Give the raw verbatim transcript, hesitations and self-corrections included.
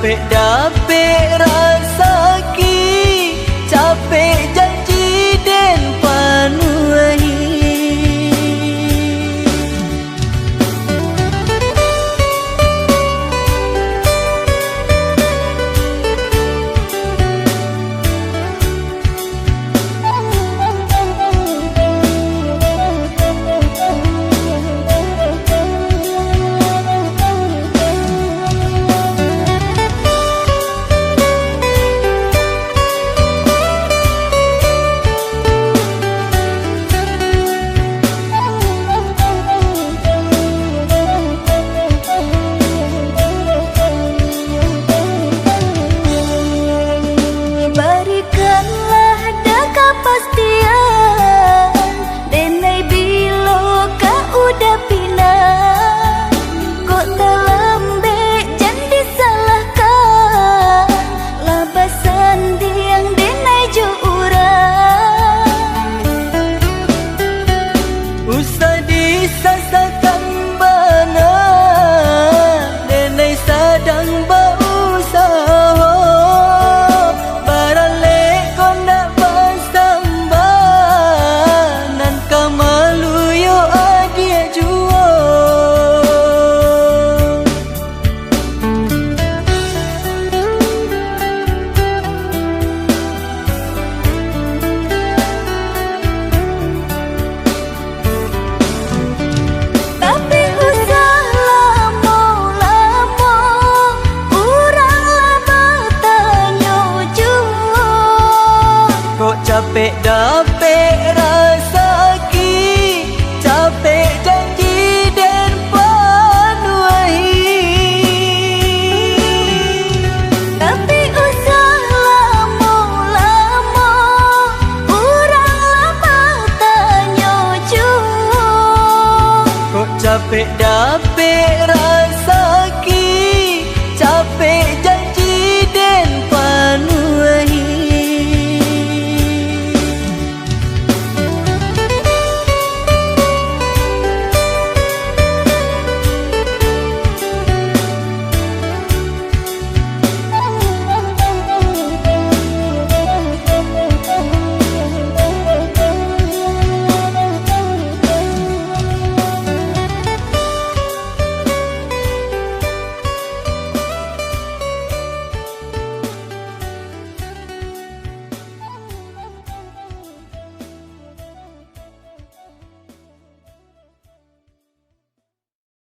Capek dapek rasaki, capek janji den panuahi. Barikanlah da kapastian, denai bilo ka uda pinang. Kok talambek jan disalahkan, lah basandiang denai jo urang. Usah disasakan bana, denai sadang bausaho. Baralek kok ndak basambah, nan ka malu yo adiak juo. Tapi usah lamo-lamo, urang lah batanyo juo. Kok capek dapek rasaki, capek janji den panuahi. Tapi usah lamo-lamo, urang lah batanyo juo. Kok capek dapek rasaki,